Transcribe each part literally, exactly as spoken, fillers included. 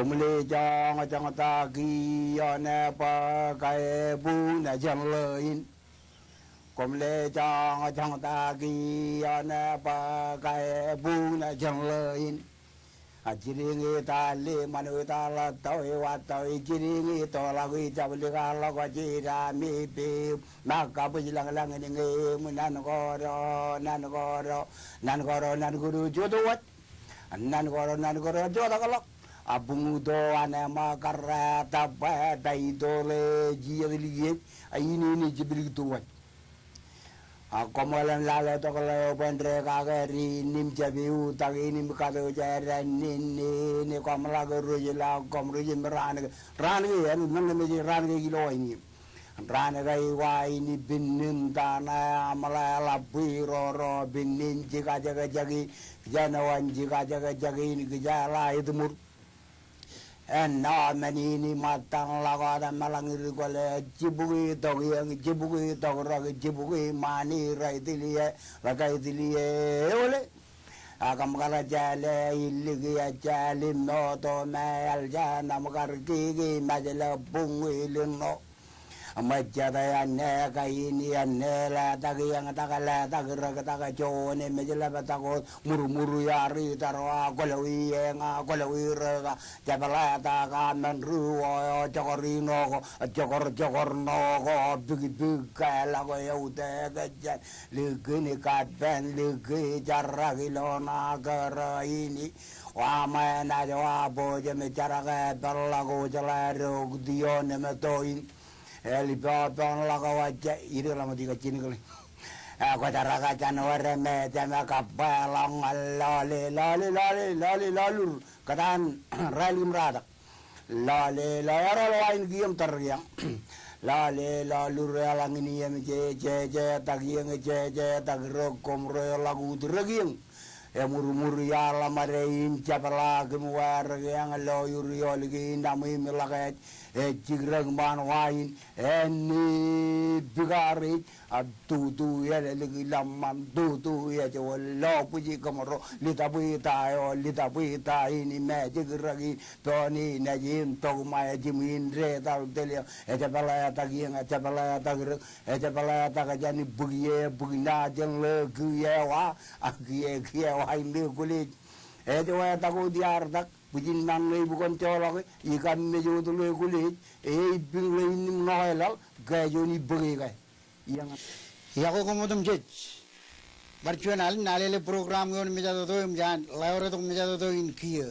Koṃle joñjoñ ta kiiō ne bōk kae buñ jān ḷō in. Koṃle joñjoñ ta kiiō ne bōk kae buñ jān ḷō in. A jidiñe ta ḷe ṃanwe ta ḷattawē wattawē jidiñe toḷọk ijab likaḷọk jida me pe. Ṃōk kabwij lañlañ in ñe eṃ nan kōto nan kōto nan kōto nan kōto jota waj. Nan kōto nan kōto jotakḷọk. A buñuto an eṃ karra tabba bai tole jijet liej. A inene jiblik to waj. A koṃeḷan lale tok ḷeo bwe en dekake ri nim jab iutak in im kato jera nene ne koṃ ḷak rej ḷak koṃ rej im raan ke raan ke en men mej raan ke ilo in im. Raan ke iwa in pinnin tana aṃ ḷe ḷap bwe roro pinnin jikajekjek in. Kijenowan jikajekjek in kijeḷā etmur. Ennọ men in iṃōttan ḷọk wōt eṃṃan ḷọk ri kwōle jibukwi tok iien jibukwi tok rak jibukwi ṃaan in rej tiliō rej kaitiliō eole. Ak im kar jale iliki ejal im moto me eljān im kar kiki mejle buñwilin ṇo. Ṃōjjate āne kain āne letak iien tak letak rak tak juon emej ḷap tak wōt murmur iar itar wa kwōlọwi eñ a kwōlọwi rōk a jepḷatak a men ri wō eo jokor ṇo ko jokor jokor ṇo ko bikbik ke ḷọk eo te ke jān likin kapen liki jarak ilo ṇa kōrā in. Wa ṃae naaj wa bōjām jarak e peḷḷọk wōj ḷe rok tion im to in. Eḷap eo peḷḷọk wōj ij ḷōmṇak ijin kile. Kwōjarrak jān wōr me jema kabba ḷọk ñan lọle lọle lọle lọle lọlur kōtaan rael im ratak. Lọle lọle ro lo ain kiiō im tar kiiō. Lọle lọlur eḷaññe in iien jeje tak iien jeje tak ro koṃ ro ḷọk ut ro kiiō. Emurmur iar ḷōmṇak in jepḷaak im wāer ke eñ lo ur iolik in aṃ im ḷak ej ej jikrak ṃaan wa in āne bikar ej a tutu elōlik ḷōṃṃan tutu ej wōt lo bwij kōṃro litabwita eo litabwita in im ejikrak in pein in ej im tok ṃae jimwin detal telio ejepḷaak tak iien ejepḷaak tak rak ejepḷaak tak jān bwik ie bwik ṇa jān ḷe kiiō wa a kiiō kiiō wa im ekuleej. Ej wātak wōt iar tak bwijin ṇae ṇe ibukon joḷọk ikaṃ mej wōt ḷe ekuleej e ibiñ ḷe in im ṇoke laḷ ke juon ibōke ke. Iọkwe koṃ otemjej. Bar juon alen Alele program ioon mejatoto im jān ḷeo retok mejatoto in kiiō.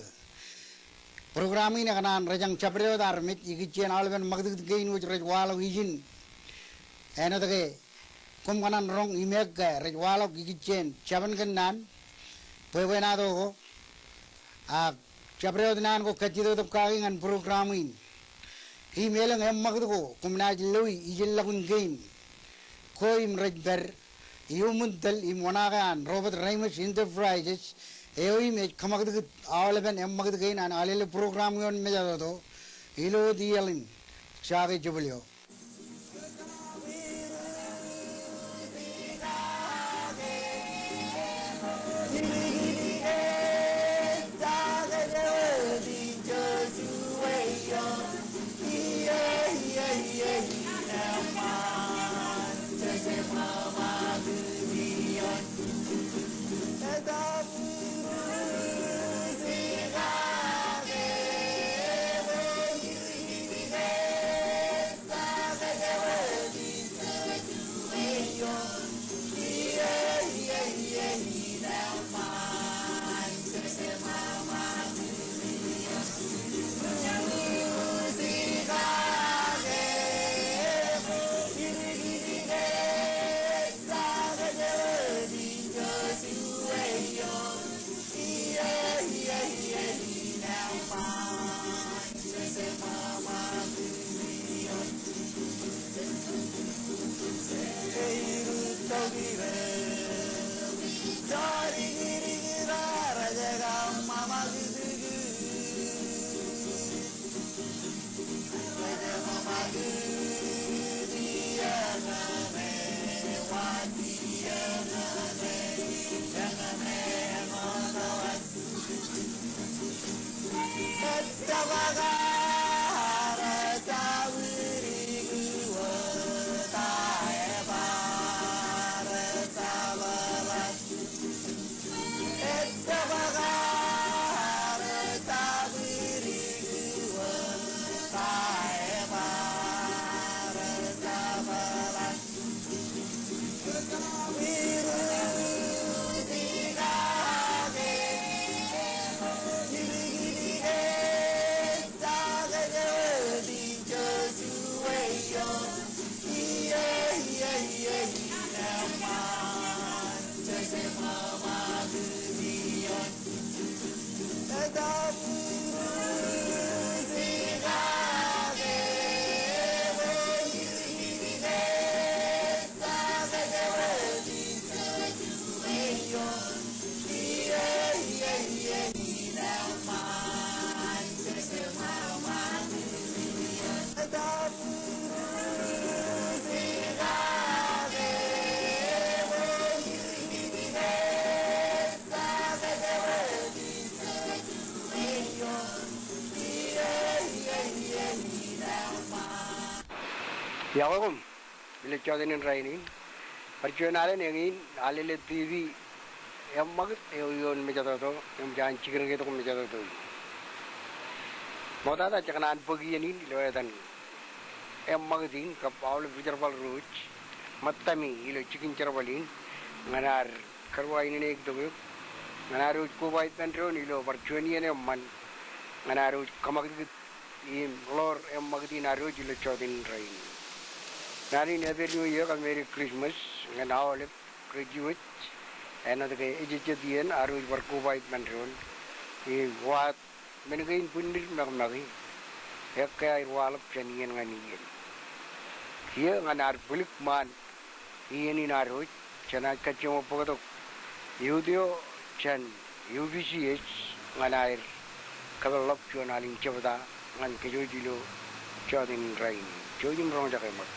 Program in ekōṇaan rejañ jabdewōt armej ikijjien aolepen ṃakūtkūt kein wōj rej waḷọk ijin. Āinwōt ke koṃ kōṇaan roñ im ekke rej waḷọk ikijjien jabōn kōnnaan bwebwenato ko. Ak jabdewōt naan ko kajjitōk kaki ñan program in. Im elōñ eṃṃakūt ko koṃ naaj loi ijeḷọkin kein ko im rej pād iuṃwin tōl im oṇaake an Robert Reimers Enterprises eo im ej kōṃakūtkūt aolepen eṃṃakūt kein an Alele program ioon mejatoto ilo wōt iaḷ in. Jake jebōl eo. Iọkwe koṃ ilo jọteen in rainin. Bar juon alen eñin, alele TV eṃṃakūt eo ioon mejatoto, eṃōj an jikin kein tok mejatoto in. Ṃoktata jekōṇaan bōk iien in ilo etan eṃṃakūt in kab aolep ri-jerbal ro rej ṃōttami ilo jikin jerbal in ñan ad kōrā in eṇ eok tok eok ñan ad wōj kobaik ippān doon ilo bar juon iien eṃṃan ñan ad wōj kōṃakūtkūt im ḷoor eṃṃakūt in ad wōj ilo jọteen in rainin. Naan in Happy New Year kab Merry Christmas ñan aolep rej iwōj āinwōt ke ejejjet iien ad wōj bar kobaik ippān doon im waad men kein bwinnid meḷeḷe ekkā aer waḷọk jān iien ñan iien. Kiiō ñan ad bwilōk ṃaan iien in ad wōj, jenaaj kajjioñ bōktok youth eo jān U P C S ñan aer kōpeḷḷọk juon alen jebta ñan kōj wōj ilo jọteen in rainin. Jouj im roñjake ṃōk.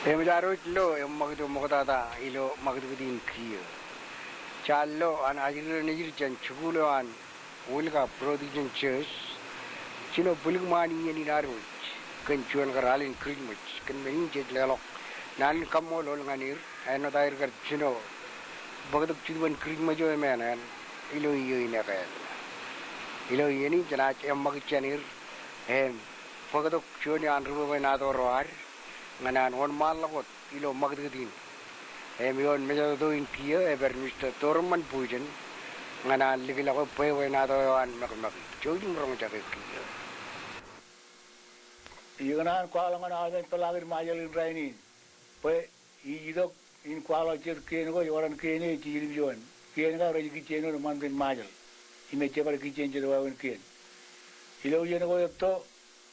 Eṃōj ad wōj lo eṃṃakūt eo ṃoktata ilo ṃakūtkūt in kiiō. Jaar lo an ajri nejid jān jikuuḷ eo an Wilka Protestant Church, jino bwilōk ṃaan iien in ad wōj kōn juon kar alen Christmas, kōn men in jej leḷọk naan in kaṃṃoolol ñan er, āinwōt aer kar jino bōktok Jetōb in Christmas eo emān ilo iiō in ekāāl. Ilo iien in jenaaj eṃṃakūt jān er im bōktok juon eo an ri-bwebwenato ro ad ñan an wōnṃaanḷọk wōt ilo ṃakūtkūt in. Im ioon mejatoto in kiiō ej pād Mista Torman Bujen ñan an likḷọk bwebwenato eo an ṃakṃaki. Jouj im roñjake kiiō. Ikōṇaan kwaḷọk ñan aolep peḷaakin Ṃajeḷ in rainin bwe ij itok in kwaḷọk jet kien ko ej oran kien eo ej jiljilimjuon. Kien ko rej kijjien wōt ṃantin Ṃajeḷ im ej jab bar kijjien jet wāween kien. Ilo iien ko etto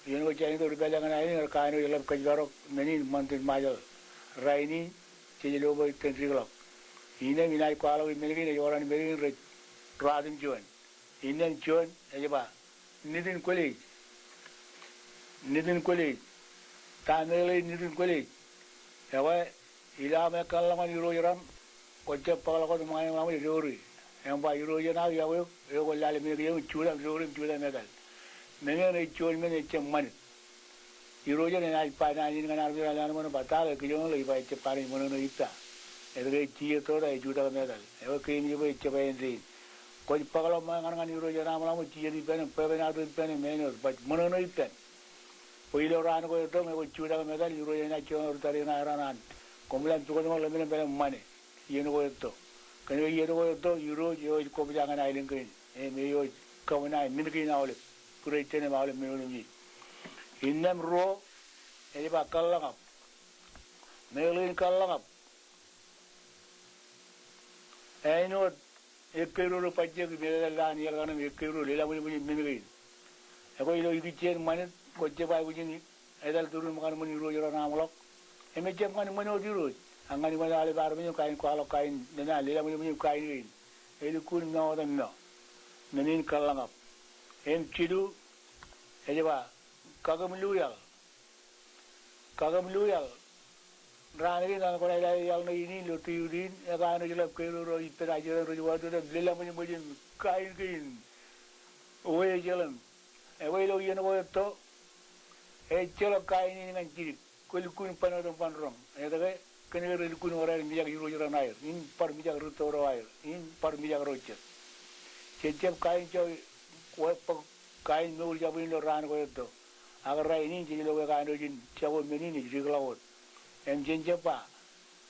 iien ko jān itok ri pālle ñan aelōñ, kanooj eḷap kōjparok men in ṃantin Ṃajeḷ. Rainin jej lo bwe itōn dikḷọk. Innām inaaj kwaḷọk im men kein ej oran men kein rej ruwatimjuon. Innām juon ej ba, nitin kwōlej. Nitin kwōlej. Ta meḷeḷein nitin kwōlej? Ekwe, ilo aṃ ekkānḷọk ñan irooj raṇ, kwōjab bōkḷọk wōt ṃōñā in ḷọk im douri. Im ba, irooj eṇ aō iọkwe eok, eo kwōn lale men kiiō im jutak douri im jutak im etal. Men eṇ ej juon men ejjab ṃanit. Irooj eṇ enaaj ba naan in ñan armej ro, lale ṃōṇōṇō, ba ta ḷe kijoñ ḷe ij ba ejjab ba naaj ṃōṇōṇō ippa? Etke ej jijet to ta ej jutak im etal? Ekwe keememej bwe ejjab āindein. Kwōj bōkḷọk ṃōñā ñan, ñan irooj eṇ aṃ ḷọk im jijet ippān im bwebwenato ippān im āinwōt, baj ṃōṇōṇō ippān. Bwe ilo raan ko etto ñe kwōj jutak im etal, irooj eṇ enaaj jutak im etal in aer an. Koṃ ḷak pukot ṃōk ḷemḷem, pād im ṃane iien ko etto. Kōnke iien ko etto irooj eo ej kobjak ñan aelōñ kein im eo ej kōṃṃane men kein aolep, būreejtōn im aolep men otemjej. Innām ruo ej ba kōḷḷañap. Meḷeḷein kōḷḷañap? Āinwōt ekkā ro rej bajjek im etal lowaan iaḷ kaṇ im ekkā ro rej leḷọk ṃōjṃōj im men kein. Ekwe ilo ikijjien ṃanit kwōjab aikuj in etal turin ṃōkan ṃōn irooj raṇ aṃ ḷọk. Im ejjab ñan ṃōn wōt irooj, ak ñan ṃōn aolep armej im kain kwaḷọk kain, nana leḷọk ṃōjṃōj im kain kein. Elukkuun mour im mour. Men in kōḷḷañap. Im jilu ej ba kakemlu iaḷ. Kakemlu iaḷ. Raan kein ñan kwōnaaj lale iaḷ ṇe in ilo tiut in, ekanooj ḷap kōjro ro ippān ajri ro rej wato im leḷọk ṃōjṃōj im kain kein. Wōj ḷọk. Ekwe ilo iien ko etto ejjeḷọk kain in ñan jidik. Kwōlukkuun ban wōt im ban roñ. Etke? Kōnke relukkuun bar mijak irooj raṇ aer im bar mijak rūtto ro aer im bar mijak ro jet. Jejjab kain jọk, bōk kain mour jabwin ilo raan ko etto. Ak rainin jej lo ekanooj in jako men in ej dikḷọk wōt. Im jen jab ba,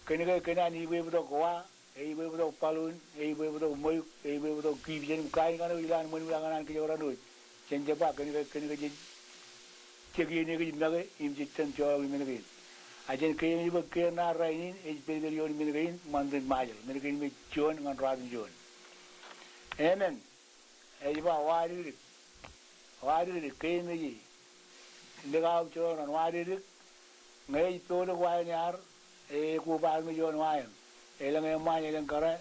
kōnke kōn an ibwebtok wa, e ibwebtok balloon, e ibwebtok ṃweiuk, e ibwebtok kipjen im kain kaṇe ilo an ṃōn wiaak ñan an kōjro raṇ wōj. Jen jab ba kōnke, kōnke jej, jej kiiō ṇe kōj make im jej itōn joḷọk men kein. A jen keememej bwe kien ṇa rainin ej pedped ioon men kein ṃantin Ṃajeḷ, men kein me juon ñan ruwatimjuon. Amen. Ej ba wadikdik. Wadikdik, keememej. Likao joñan wadikdik. Ñe ej potok wa eṇ ear, e, kobaarmej ioon wa eṇ. Elōñ eṃṃaan, elōñ kōrā.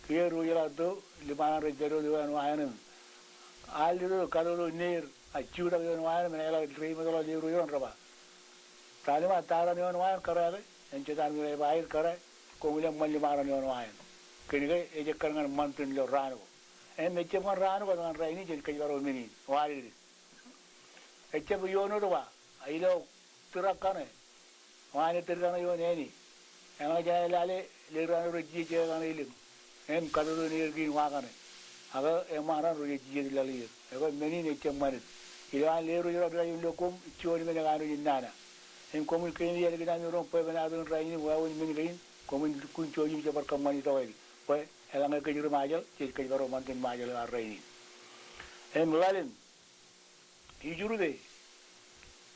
Kiiō ruj ḷọk to, liṃaan an rej pād wōt ioon wa eṇ im al ilo katoto neer, a jutak ioon wa eṇ im enaaj ḷak reiṃōtḷọk ilo ruj eo an, rej ba, ta liṃaan, ta raṇ ioon wa eṇ, kōrā ke? Im jet armej rej ba, aet, kōrā. Koṃwin eṃṃan liṃaan ioon wa eṇ. Kōnke ej ekkar ñan ṃantin ilo raan ko. Im ejjab ñan raan ko, ñan rainin jen kōjparok men in. Wadikdik. Ejjab ioon wōt wa, ilo truck kaṇe, wa eṇ ettōr kaṇe ioon āne. Eñin jenaaj lale leer kaṇe rej jijet kaṇe iliṃ im katoto neer kein wa kaṇe. Ak eṃṃaan raṇ rej jijet laḷ er. Ekwe men in ejjab ṃanit. Ilo an leer ro rej ilo koṃ, juon men ekanooj in nana. Im koṃwin keememej ālikin ami ro im bwebwenato in rainin im wāween men kein, koṃwin lukkuun jouj im jebar kōṃṃani tokālik. Bwe eḷaññe kōj ri Ṃajeḷ, jej kōjparok ṃantin Ṃajeḷ eo an rainin. Im ḷalem, ijurbe.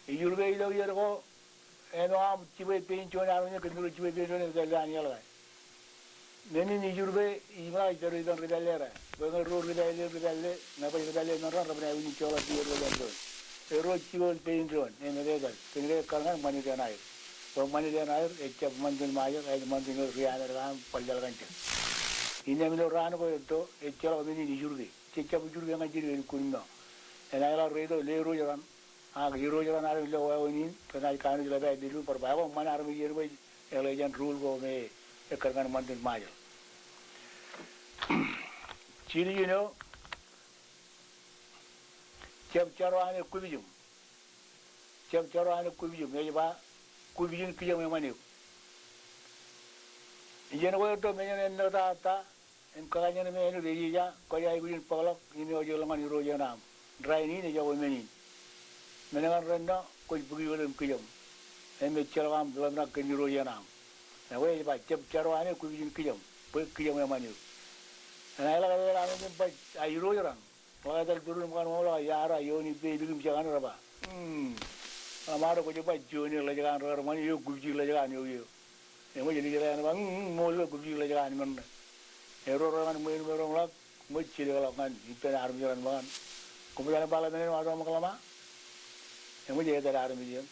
Ijurbe ilo iien ko, āinwōt aṃ jibwe pein juon armej, kōn ro jibwe pein juon, epālle an iaḷ ke. Men in ijurbe, imaroñ ij pād ippān ri pālle raṇ. Bwe ñe ro ri pālle, ri pālle, ñe baj ri pālle men raṇ, reban aikuj in joḷọk iien ro jān doon. Erro jibwe wōt pein doon, im epetal. Kōnke ekkar ñan ṃanit eṇ aer. Bwe ṃanit eṇ aer ejjab ṃantin Ṃajeḷ, ej ṃantin ri Amerik aṃ bar laḷ kaṇ jet. Innām ilo raan ko etto, ejjeḷọk men in ijurbe. Jejjab ijurbe ñan jidik, elukkuun mour. Enaaj ḷak reitok ilo irooj raṇ, ak irooj raṇ aer ilo wāween in, renaaj kanooj ḷap aer leluk bar ba, ekwe ṃan armej iien ko, eḷe jān rule ko me ekkar ñan ṃantin Ṃajeḷ. Jilu eo, jab jaro ane kwōpijim. Jab jaro ane kwōpijim, ej ba, kwōpijin kijoñ eṃṃan eok. Iien ko etto men eṇ ennōkta ta, im kakaññe ṇe men eo rej ej ja, kwōj aikuj in bōkḷọk im eo ej ḷọk ñan irooj eṇ aṃ. Rainin ejako men in. Men kaṇ rennọ, kwōj bōki wōt im kijoñ. Im ejjeḷọk aṃ ḷōmṇak kōn irooj eṇ aṃ. Ekwe ej ba jab jaro ane kwōpijin kijoñ, bwe kijoñ eṃṃan eok. Enaaj ḷak etal armej im baj, a irooj raṇ. Ḷak etal turin ṃōkan ṃōṃ ḷọk, a iar, a ioon ippān ippikim jekaṇ, rej ba, hmm, ḷak ṃaroñ kwōj ba juon e ḷọk jekaṇ, rej kar ṃani eo kwōpiji ḷọk jekaṇ eo eo. Eṃōj ḷọk jekaṇ, ba, hmm, ṃool ke kwōpiji ḷọk jekaṇ men ṇe. Erro rej ñan ṃweiuk im erro ḷọk, ṃōj jidik ḷọk ñan ippān armej raṇ ṃōkan. Koṃij ba ḷe men eo ato ṃōk ḷōṃa. Eṃōj etal armej eṇ.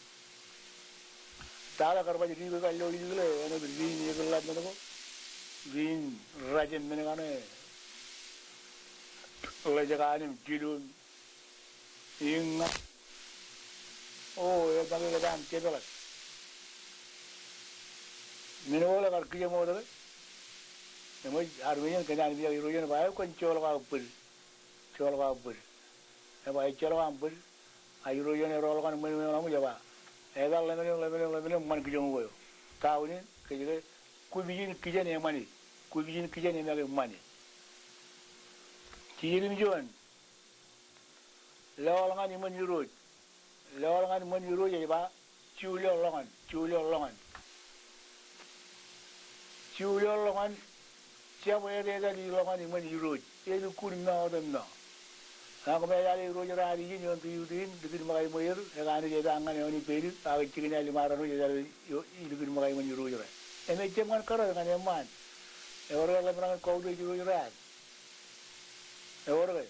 Tata kar baj di kōj kar lo ilkile, āinwōt diin ekōḷḷap men ko, diin rajjab men kaṇe, ḷōjkan im jilun, iñña. O, e, make kōtaan jepeḷak. Men ko ḷe kar kijeṃ wōt ke. Eṃōj armej eṇ kōn an mijak Irooj eṇ ba, e, kwōn joḷọk aō bōd. Joḷọk aō bōd. Ej ba, ejjeḷọk aṃ bōd. A Irooj eṇ eroḷọk ñan ṃweo eo ḷọk im ej ba, etal ḷōmṇak, ḷōmṇak, ḷōmṇak, ṃan kijoñ eo. Down in, kōj ke, kwōpij in kijen eṃṃani. Kwōpij in kijen emake ṃṃani. Jijet im juon. Lọọl ñan iṃōn Irooj. Lọọl ñan iṃōn Irooj ej ba, juḷọk ḷọk ñan, juḷọk ḷọk ñan. Juḷọk ḷọk ñan, jab etetal ḷọk ñan iṃōn Irooj. Elukkuun ṃō otemṃō. Ak kōmejaḷ Irooj raar ijin ioon tiutin, likūt ṃōkaj ṃweer, ekanooj epaak ñan eoon ippān, ak jikin aer liṃaran wōj etal likūt ṃōkaj iṃōn Irooj ro. Im ejjab ñan kōrā ñan eṃṃaan. Ewōr ke ḷōmṇak in kọutiej Irooj raar. Ewōr ke.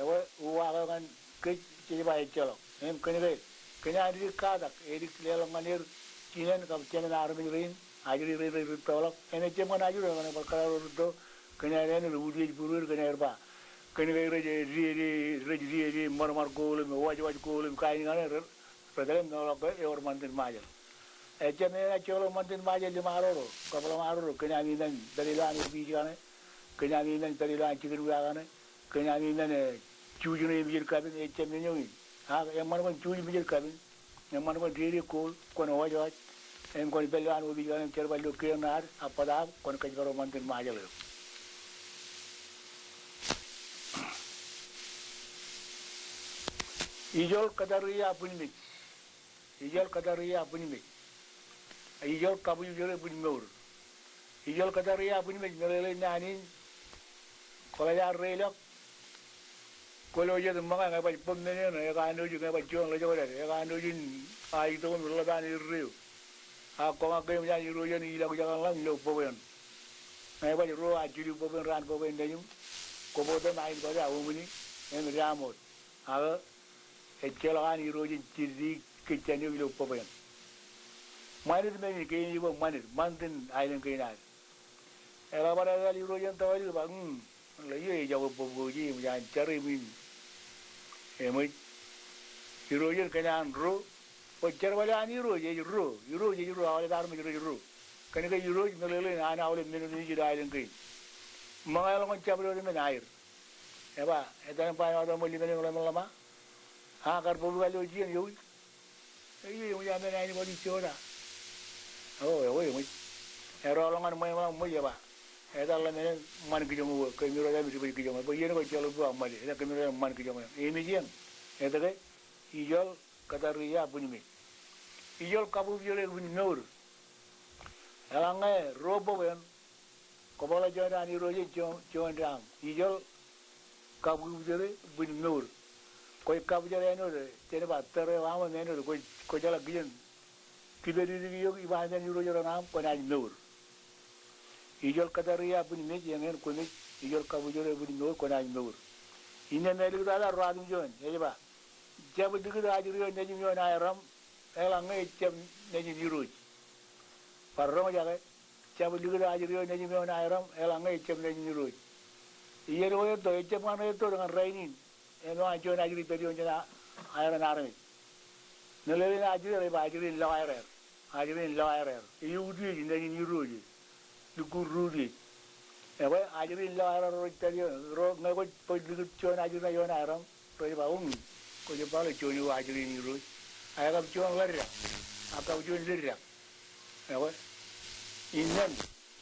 Ekwe, uwaak eo ñan kōj jej ba ejjeḷọk. Im kōn ke, kōn an dik katak, edik leḷọk ñan er, jinen kab jāmin armej rein, ajri rein rej rūttoḷọk. Im ejjab ñan ajri eo ñan bar kōrā ro rūtto, kōn aer āinwōt utiej būruod, kōn aer ba. Kōn ke rej, rej, rej, rej, rej ṃarṃar gold im wajwaj gold im kain kaṇe, rej, rej tōl im ṃoolọk ke ewōr ṃantin Ṃajeḷ. Ejjab men enaaj joḷọk ṃantin Ṃajeḷ liṃaro ro, kab ḷōṃaro ro, kōn ami men pād ilo an opiij kaṇe, kōn ami men pād ilo an jikin wiaak kaṇe, kōn ami men, e, juuj ṇe im ijin kapin, ejjab men eo in. Ak eṃṃan kwōn juuj im ijin kapin, eṃṃan kwōn dede gold, kwōn wajwaj, im kwōn pād ilo an opiij kaṇe im jerbal ilo kien eo ad, ak bōtaab kwōn kōjparok ṃantin Ṃajeḷ eo. Ijoḷ kōtariia bwinmej. Ijoḷ kōtariia bwinmej. Ijoḷ kabwijbwijere bwinmour. Ijoḷ kōtariia bwinmej, meḷeḷe in naan in, kwō ḷak reilọk. Kwōlo jet ṃōñā ñe baj bōk men eṇ, ekanooj ñe baj juon ḷōjkdad, ekanooj in aō itok im ḷap an erreo. Ak kwō ñak ke eṃōj an Irooj eṇ ilọk ijeḷā ḷọk ilo bōb eṇ. Ñe baj ruo a jilu bōb eṇ raan bōb eṇ nejiṃ, kwō bōk im ain bōte a uṃwin, im daṃwōt. Ak ejjeḷọk an Irooj in jiddik kōjjān eok ilo bōb eṇ. Ṃanit men in kein ej ba ṃanit, ṃantin aelōñ kein ad. Eḷap bar etal Irooj eṇ tọọlik ba, mm, ḷe eo ejako bōb ko ije, eṃōj an jar im in. Eṃōj. Irooj eṇ kōn an ro, bwe jerbal eo an Irooj ej ro, Irooj ej ro, aolep armej rej ro. Kōn ke Irooj meḷeḷein an aolep men otemjej ilo aelōñ kein. Ṃōñā eḷọk ñan jabdewōt men aer. Eba, etan ba eo otemjej ḷōmṇak im ḷōmṇak ḷōmṇak. A kar bōb ilo jien ewi. Ewi, ewi, eṃōj an men aenōṃṃan ijota. O, ewi, eṃōj. Eroḷọk ñan ṃweo ḷọk im ṃōj eba. Etal ḷōmṇak im ṃan kijoñ eo, kōmiro im jibwij kijoñ eo. Bwe iien ko ejjeḷọk bwe ṃale. Etal kōmiro im ṃan kijoñ eo. Eṃōj eṇ. Etke, ijoḷ kōtariia bwinmej. Ijoḷ kabwijbwijere bwinmour. Eḷaññe ro bōb eṇ, kwō bōkḷọk juon raan Irooj eṇ juon, juon raan. Ijoḷ kabwijbwijere bwinmour. Kwōj kabwijere āinwōt, jen ba tōre eo aṃ im āinwōt kwōj, kwō jeḷā kijen kipedikdik eok iba jān Irooj ro aṃ, kwōnaaj mour. Ijoḷ kōtariia bwinmej, eñin kwōmej, ijoḷ kabwijbwijere bwinmour, kwōnaaj mour. Innām āliktata ruatimjuon, ej ba, jab likūt ajri eo nejiṃ ioon aeram, eḷaññe ejjab nejin Irooj. Bar roñjake, jab likūt ajri eo nejiṃ ioon aeram, eḷaññe ejjab nejin Irooj. Iien ko etto, ejjab ñan etto ñan rainin. Eṃōj an juon ajri pād ioon jān a-, aeran armej. Meḷeḷein ajri rej ba ajri in lọkaer. Ajri in lọkaer. Ej utiej nejin Irooj. Lukkuun ri utiej. Ekwe, ajri in lọkaer ro rej pād ioon, ro ñe kwōj bōk likūt juon ajri ṇe ioon aeram. Rej ba uñin, kwōj ba ḷe juon eo ajri in Irooj. Ak kab juon ḷōddak, ak kab juon ḷōddak. Ekwe, innām,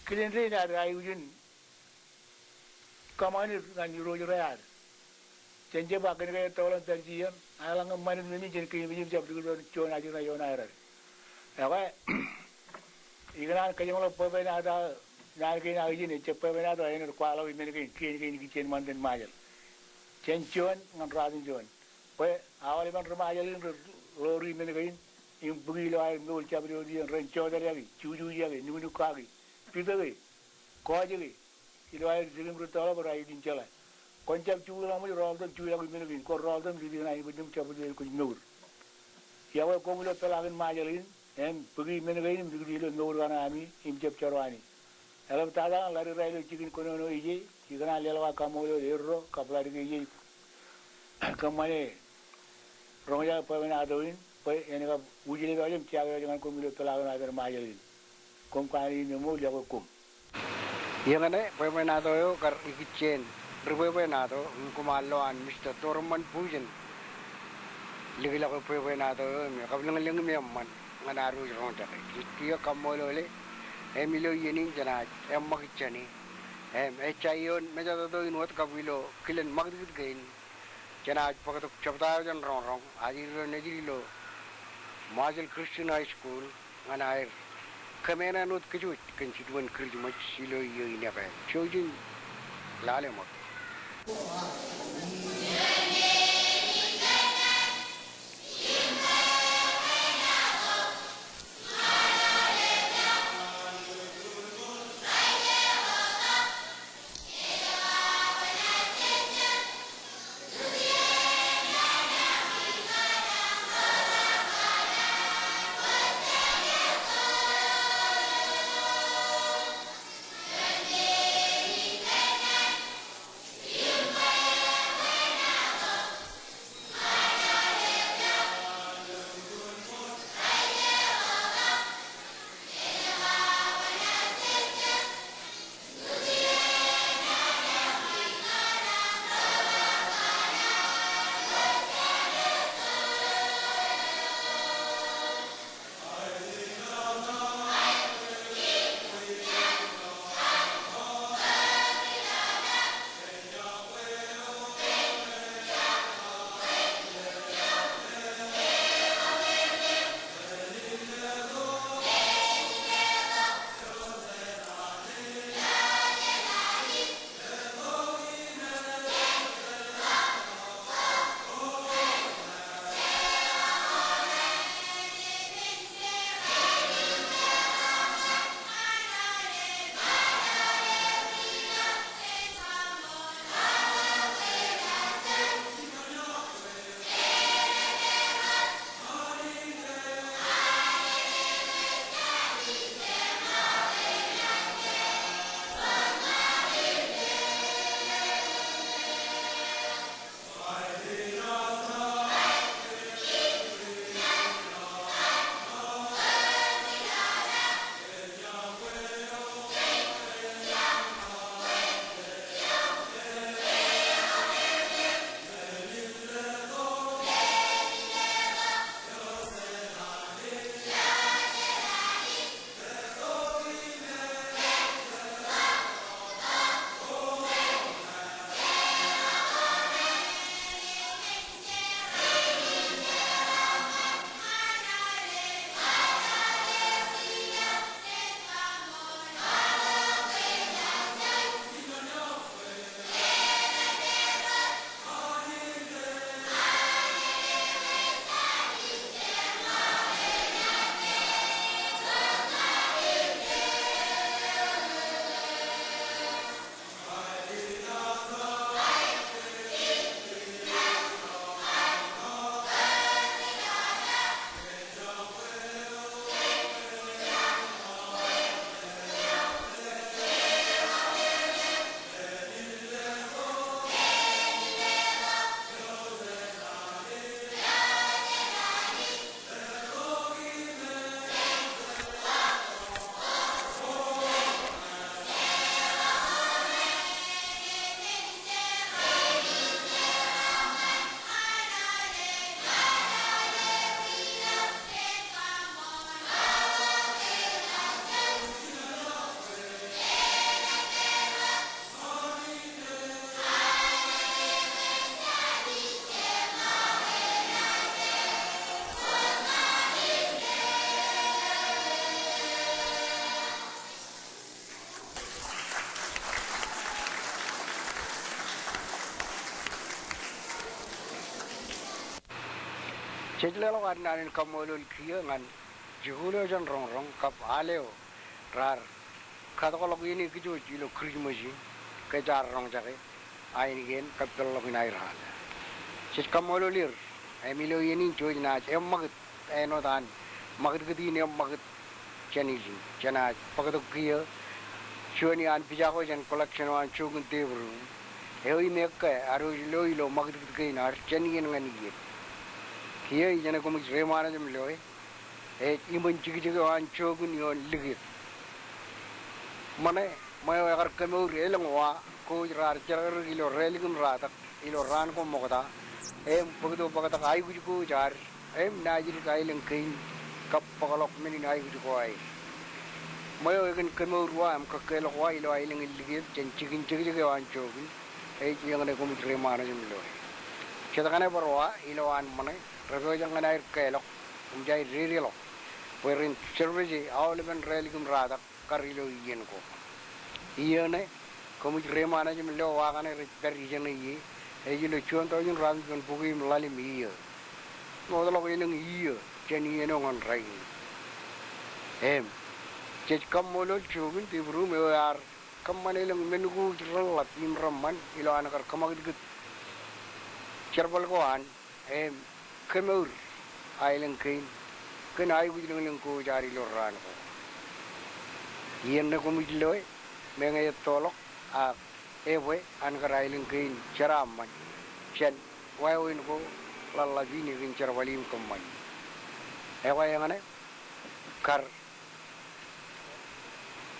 kilen rein ad aikuj in kōṃanit ñan irooj ro ad. Jen jab ba kōn ke ettoḷọk im pād ijin, ak eḷaññe ṃanit men in jen keememej im jab likūt juon ajri ṇe ioon aer. Ekwe, ikōṇaan kōjeṃḷọk bwebwenato, naan kein aō ijin, ejjab bwebwenato āinwōt kwaḷọk men kein, kien kein ikijjien ṃantin Ṃajeḷ. Jān juon ñan ruatimjuon. Bwe aolepen ri-Ṃajeḷ in rej ḷoori men kein im bōki ilo aer mour jabdewōt iien, ren jọtedaki, jujuujaki, nuknukkaaki, pitōke, kọọjke ilo aer jikin rūttoḷọk bwe raar ijin jeḷā. Kwōn jab juḷọk ṃōj, rọọltok im juḷọk men kein, kwōn rọọltok im lidi ñan aiboojoj im jabdewōt iien kwōj mour. Iọkwe koṃ ilo peḷaakin Ṃajeḷ in, im bōki men kein im likūti ilo mour kaṇe ami im jab jeraoni. Eḷaptata ñan ḷadik ra ilo jikin kōnono ije, ikōṇaan leḷọk aō kaṃṃoolol erro kab ḷadik ije kōṃṃane roñjake bwebwenato in, bwe en kab ujlepḷọk im jakeḷọk ñan koṃ ilo peḷaakin aō men Ṃajeḷ in. Koṃ kōṇaan in eṃool, iọkwe koṃ. Eñṇe bwebwenato eo kar ikijjeen ri bwebwenato im koṃ ar lo an Mista Tormon Bujen likḷọk bwebwenato eo im ekabwilōñlōñ im eṃṃan ñan ad wōj roñjake. Jej kiiō kaṃṃoolole, im ilo iien in jenaaj eṃṃakūt jāne. Im ejja ioon mejatoto in wōt kab ilo kilen ṃakūtkūt kein, jenaaj bōktok jebta eo jān roñroñ, ajri ro nejid ilo Ṃajeḷ Christian High School, ñan aer kōmeeṇeeṇ wōt kōj wōj kōn jiduwen Kūrijṃōj ilo iiō in epād. Jouj in lale ṃōk. Jej leḷọk ad naan in kaṃṃoolol kiiō ñan jikuuḷ eo jān roñroñ kab al eo raar katokḷọk iien in kōj wōj ilo Kūrijṃōj in, kōj ar roñjake ainikien kab peḷḷọk in aer al. Jej kaṃṃoolol er, im ilo iien in jej naaj eṃṃakūt āinwōt an ṃakūtkūt in eṃṃakūt jān ijin, jenaaj bōktok kiiō juon iaan pija ko jān collection eo an jook in Dave Rue. Eo im ekkā ad wōj lo ilo ṃakūtkūt kein ad jān iien ñan iien. Kiiō ijeṇe koṃij reiṃaanḷọk im loe, ej iṃōn jekjek eo an jook in ioon likūt. Ṃōṇe, ṃweo ekar kemour elōñ wa ko ej raar jerkakdik ilo rālik im ratak ilo raan ko ṃokta, im bōktok bōktok aikuj ko ej ad, im naajdik aelōñ kein kab bōkḷọk men in aikuj ko aer. Ṃweo ekōn kemour wa im kōkkeḷọk wa ilo aelōñ in likūt jān jikin jekjek eo an jook in, ej eñṇe koṃij reiṃaanḷọk im loe. Jet kaṇe bar wa ilowaan ṃōṇe, rej pojak ñan aer keḷọk, im jej dedeḷọk bwe ren service aolepen rālik im ratak kar ilo iien ko. Iien ṇe, koṃij reiṃaanḷọk im lo wa kaṇe rej pād ijeṇe ie, ej ilo juon taujin ratimjuon bukwi im ḷalem iiō. Ṃootḷọk elōñ iiō jān iien eo ñan rainin. Im jej kaṃṃoolol jook in Dave Rue eo ear kōṃṃan elōñ men ko rej reḷḷap im reṃṃan ilo an kar kōṃakūtkūt jerbal ko an im kemour aelōñ kein kōn aikuj lōñlōñ ko ej ad ilo raan ko. Iien ṇe koṃij loe, meñe ettoḷọk ak ebwe an kar aelōñ kein jeraaṃṃan jān wāween ko ḷaḷḷap in ekōn jerbal im kōṃṃani. Ekwe eñṇe kar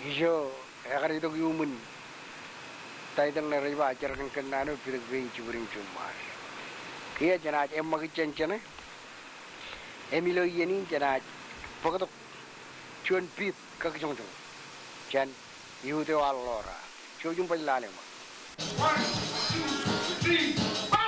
ijo ekar itok iuṃwin title ṇe rej ba Jerkān Kōnnaan eo Pitōk Pein Jibwid im Jiṃṃaad. Kiiō jenaaj eṃṃakūt jān jeṇe, im ilo iien in jenaaj bōktok juon pit kakijoñjoñ jān iut eo an Ḷoora. Jouj im baj lale ṃōk. One, two, three, four.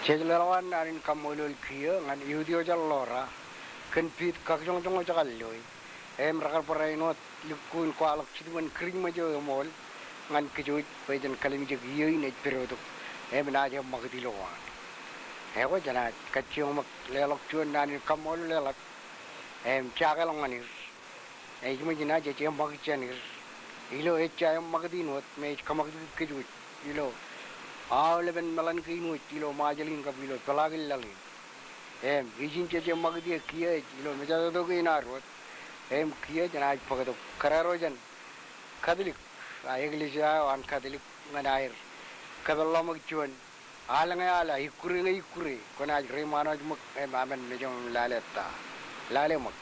Jej leḷọk an naan in kaṃṃoolol kiiō ñan iotiojal Lora kōn piit kakjoñjoñ eo jekar loe. Im rekar barāinwōt lukkuun kwaḷọk jidik men Kirijmej eo eṃool ñan kōj wōj bwe jen kallimjek iiō in ej pedotok im naaj eṃṃakūt ilowaan. Ekwe jenaaj kajjioñ ṃōk leḷọk juon naan in kaṃṃoolol eḷap im jakeḷọk ñan er. Ej ṃōj naaj ej eṃṃakūt jān er ilo ejja eṃṃakūt in wōt me ej kōṃakūtkūt kōj wōj ilo aolepen meḷan kein wōj ilo Ṃajeḷ in kab ilo peḷaakin laḷ in. Im ijin jej eṃṃakūt ie kiiō ej ilo mejatoto kein ad wōt. Im kiiō jenaaj bōktok kōrā ro jān Katolik, a eklejia eo an Katolik ñan aer kōpeḷḷọk ṃōk juon Al ñe al, ikkure ñe ikkure, kwōnaaj reiṃaanwōj ṃōk im amen mejaṃ im lale ta. Lale ṃōk.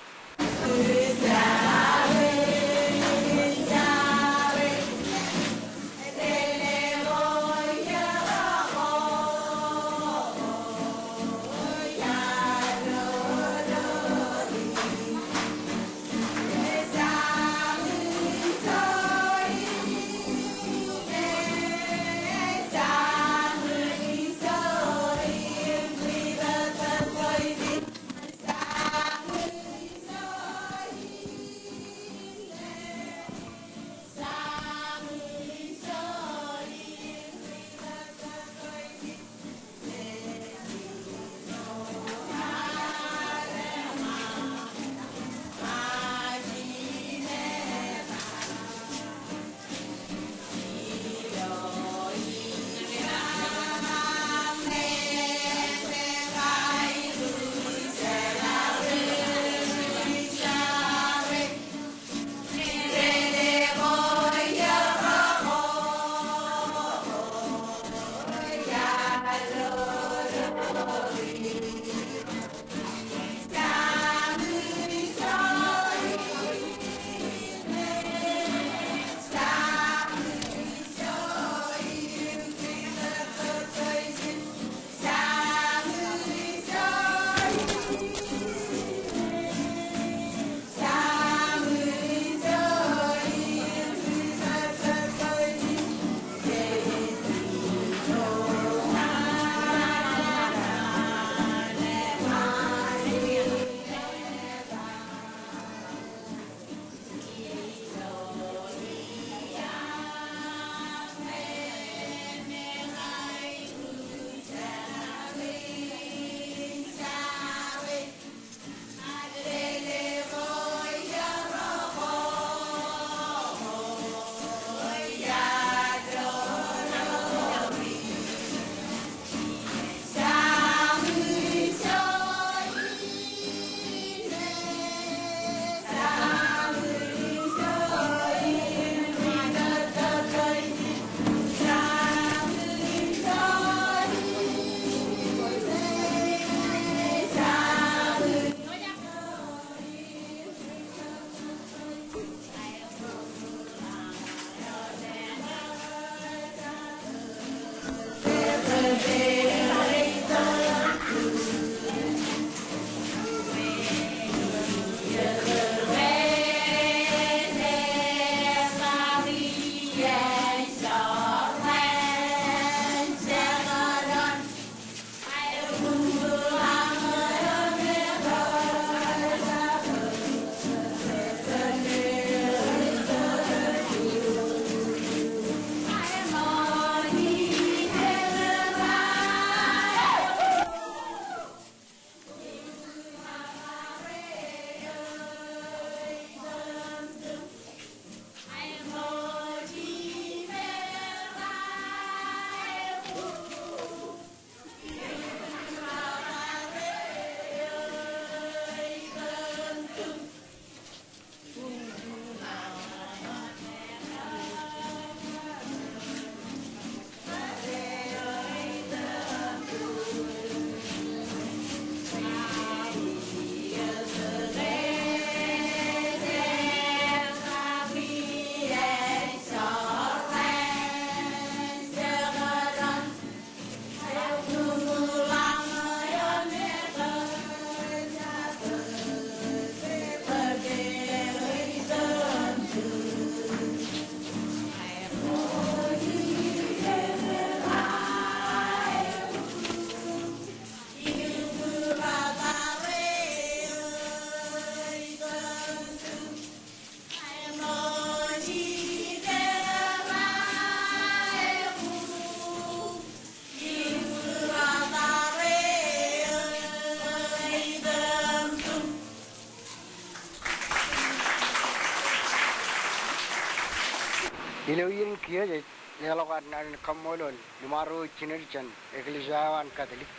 Ilo iien kiiō jej leḷọk ad naan in kaṃṃoolol iṃarooj jined jān eklejia eo an Katolik,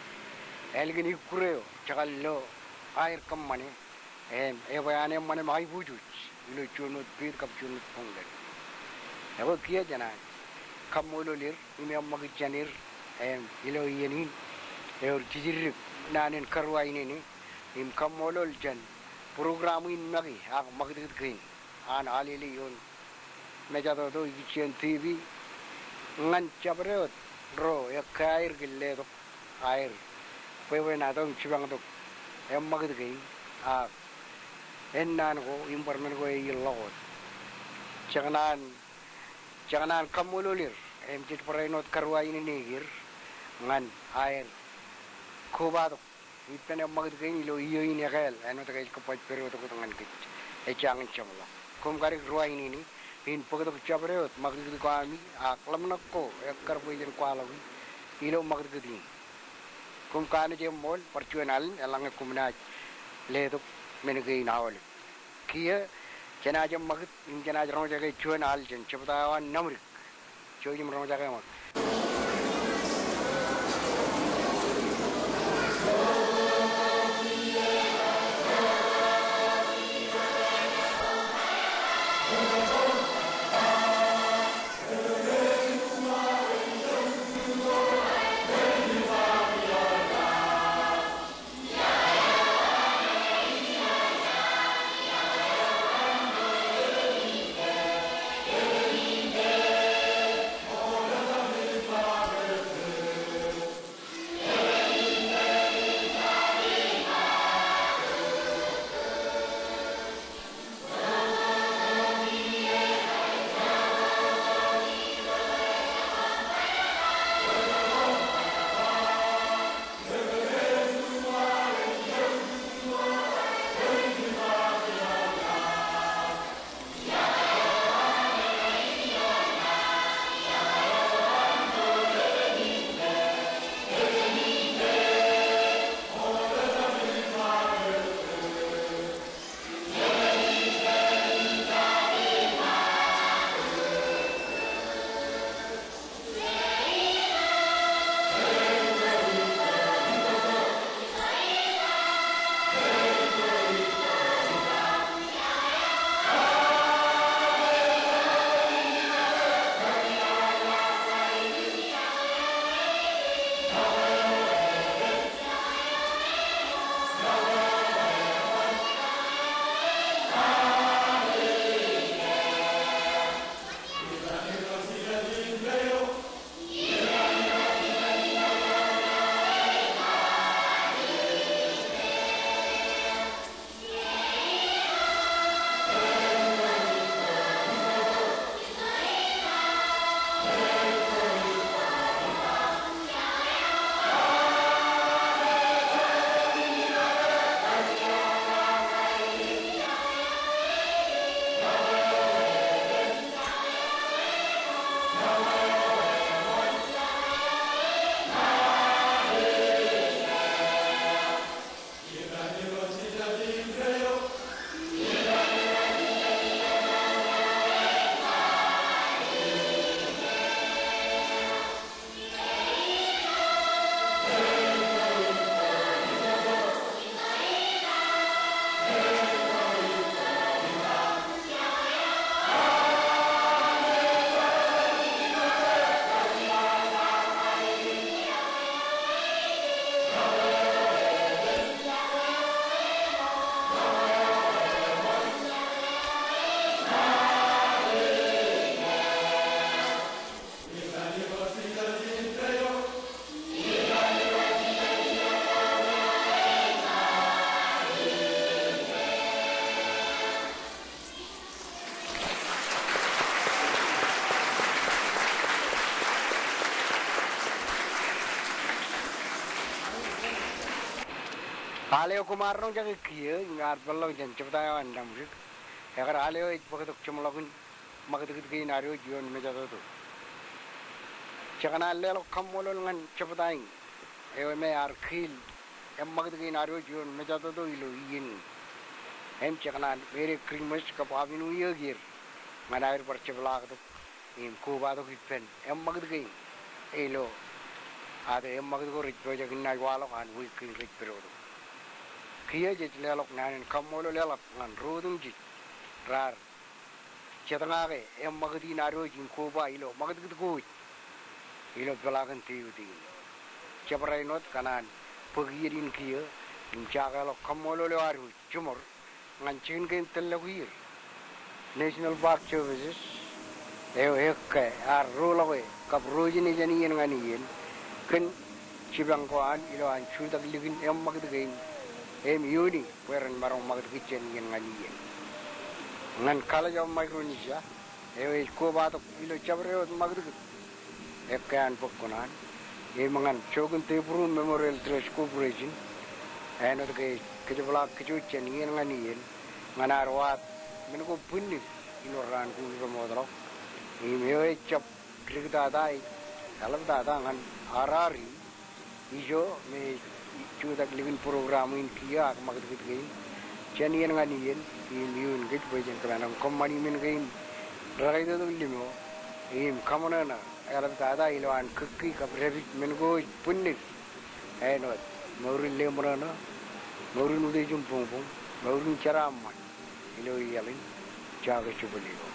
ālikin ikkure eo jekar lo aer kōṃṃane im ebwe an eṃṃan im aiboojoj ilo juon wōt peid kab juon wōt boñtōn. Ekwe kiiō jenaaj kaṃṃoolol er im eṃṃakūt jān er im ilo iien in ewōr jijirdik naan in karuwainene im kaṃṃoolol jān program in make ak ṃakūtkūt kein an Alele ioon Mejatoto Ikijjien TV ñan jabdewōt ro ekkā aer kōn letok aer bwebwenato im jipañtok eṃṃakūt kein ak ennaan ko im bar men ko ej ilọk wōt. Jekōṇaan, jekōṇaan kaṃṃoolol er im jej barāinwōt karuwainene er ñan aer kobatok ippān eṃṃakūt kein ilo iiō in ekāāl āinwōt ke ej kōbaj pād wōt tok ñan kōj ejjañin jeṃḷọk. Koṃ kadik ruwainene in bōktok jabdewōt ṃakūtkūt ko ami ak ḷōmṇak ko ekkar bwe jen kwaḷọki ilo ṃakūtkūt in. Koṃ kanooj eṃṃool bar juon alen eḷaññe koṃ naaj letok men kein aolep. Kiiō jenaaj eṃṃakūt im jenaaj roñjake juon al jān jebta eo an Naṃdik. Jouj im roñjake ṃōk. Al eo koṃ ar roñjake kiiō im ar peḷḷọk jān jebta eo an Naṃdik, ekar al eo ej bōktok jeṃḷọkin ṃakūtkūt kein ad wōj ioon Mejatoto. Jekōṇaan leḷọk kaṃṃoolol ñan jebta in eo me ear kiil eṃṃakūt kein ad wōj ioon Mejatoto ilo iien in. Im jekōṇaan meḷeḷe Christmas kab Happy New Year kiiō ñan aer bar jepḷaaktok im kobatok ippān eṃṃakūt kein ilo ad eṃṃakūt ko rej pojak in naaj waḷọk an wiik kein rej pād wōt. Kiiō jej leḷọk naan in kaṃṃoolol eḷap ñan ro otemjej raar jetñake eṃṃakūt in ad wōj im koba ilo ṃakūtkūt ko wōj ilo peḷaakin Deiwōd in. Jabdewōt āinwōt kōn an bōk iien in kiiō im jakeḷọk kaṃṃoolol eo ad wōj jiṃor ñan jikin kein tōllọk ier. National Park Services eo ekkā ear roḷọke kab ro jenaaj jān iien ñan iien kōn jipañ ko an ilo an jutak likin eṃṃakūt kein im iiooni bwe ren maroñ ṃakūtkūt jān iien ñan iien. Ñan College of Micronesia eo ej kobatok ilo jabdewōt ṃakūtkūt ekkā an bōk kuṇaan im ñan Joachim Devereaux Memorial Trust Corporation āinwōt ke ej kōjepḷaak kōj wōj jān iien ñan iien ñan ad waad men ko bwinnid ilo raan ko remootḷọk im eo ej jab diktata ej eḷaptata ñan R R E ijo me ej jutak likin program in kiiō ak ṃakūtkūt kein jān iien ñan iien im iioon kōj bwe jen kōṃṃan kōṃṃani men kein rekōjtok limo im kaṃōṇōṇō eḷaptata ilo an kōkki kab dāpij men ko ej bwinnid āinwōt mour in leṃōṇōṇō, mour in utiej im buñbuñ, mour in jeraaṃṃan ilo iaḷ in Jake Jubili ko.